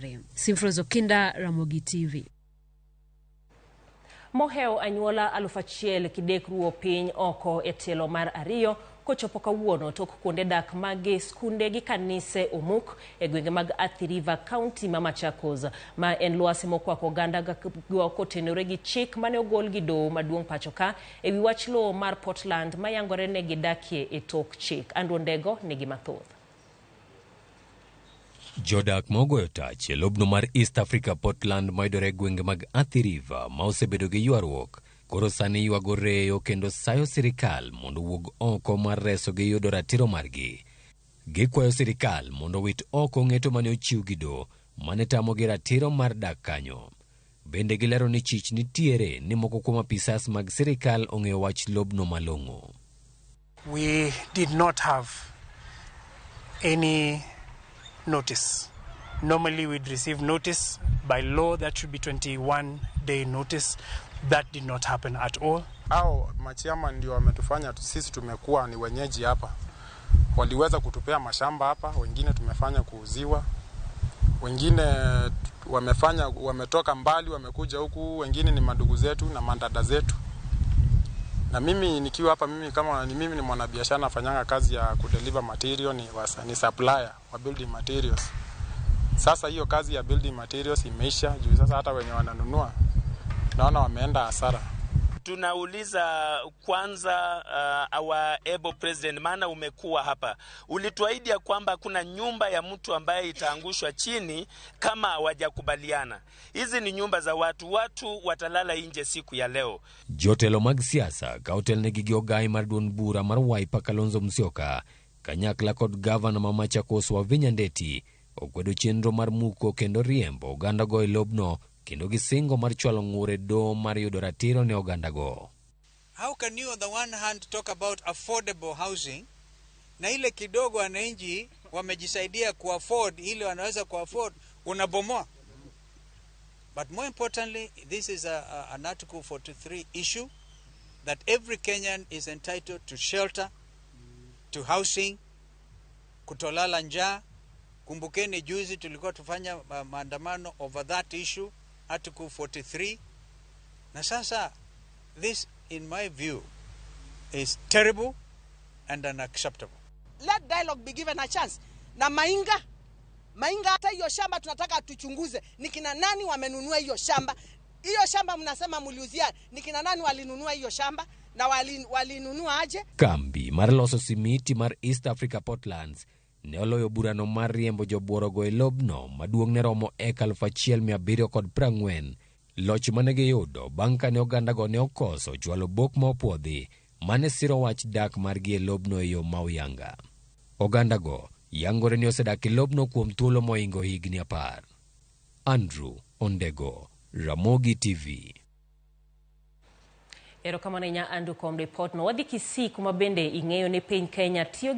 kare. Simfrozo Kinda, Ramogi TV. Mohewo anyuola 1000 kidek ruwo piny oko e tielo mar ariyo kochopo kawuono tok kuonde dak magi skunde gi kanise omuk e gwenge mag Athi River, county ma Machakos. Ma en lwasi mokwako oganda go kotenore gi chik mane ogol gi doho maduong' pacho ka ewi wach lowo mar Portland mayangore ne gidakie e tok chik. Andrew Ndego nigi mathoth. Jodak ma ogoyo tach e lobno mar East Africa Portland mayudore e gwenge mag Athi River ma osebedo gi ywaruok koro sani ywago reyo kendo sayo sirikal mondo owuog oko mar resogi yudo ratiro margi. Gikwayo sirikal mondo owit oko ng'eto mane ochiw gi doho mane tamogi ratiro mar dak kanyo. Bende gilero ni chich nitiere ni moko kuom apisas mag sirikal ong'eyo wach lobno malong'o. We did not have any notice. Normally we'd receive notice. By law that should be 21-day notice. That did not happen at all. Hao machairman ndio wametufanya sisi tumekuwa ni wenyeji hapa. Waliweza kutupea mashamba hapa, wengine tumefanya kuuziwa, wengine wamefanya wametoka mbali wamekuja huku, wengine ni mandugu zetu na mandada zetu. Na mimi nikiwa hapa, mimi kama ni mimi ni mwanabiashara nafanyanga kazi ya kudeliver material, ni supplier wa building materials. Sasa hiyo kazi ya building materials imeisha juu sasa hata wenye wananunua naona wameenda hasara. Tunauliza kwanza, our able president, maana umekuwa hapa, ulituahidi ya kwamba kuna nyumba ya mtu ambaye itaangushwa chini kama hawajakubaliana. Hizi ni nyumba za watu, watu watalala nje siku ya leo. Jotelo mag siasa ka otelnegi gi ogai mar duond bura mar Wiper Kalonzo Musyoka kanyakla kod gavana ma Machakos Wavinya Ndeti okwedo chenro mar muko kendo riembo ogandago e lobno kendo gisingo mar chwalo ng'ur e doho mar yudo ratiro ne ogandago. How can you on the one hand talk about affordable housing na ile kidogo wananchi wamejisaidia kuafford ile wanaweza kuafford unabomoa? But more importantly, this is an Article 43 issue that every Kenyan is entitled to shelter, to housing, kutolala njaa. Kumbukeni juzi tulikuwa tufanya maandamano over that issue, Article 43. Na sasa this in my view is terrible and unacceptable. Let dialogue be given a chance. Na Mainga, Mainga, hata hiyo shamba tunataka tuchunguze ni kina nani wamenunua hiyo shamba. Hiyo shamba mnasema mliuzia, ni kina nani walinunua hiyo shamba na walinunua aje? Kambi mar loso simiti mar East Africa Portlands ne oloyo burano mar riembo jobuorogo e lobno maduong' ne romo eka 1740. Loch mane giyudo bang' kane ogandago ne okoso chwalo bok ma opuodhi mane siro wach dak margi e lobno e yo ma oyanga. Ogandago yangore ni osedak e lobno kuom thuolo mohingo higni 10. Andrew Ondego, Ramogi TV. Erokamano ahinya Andrew kuom ripot no. Wadhi Kisii kuma bende ing'eyo ni piny Kenya tiyo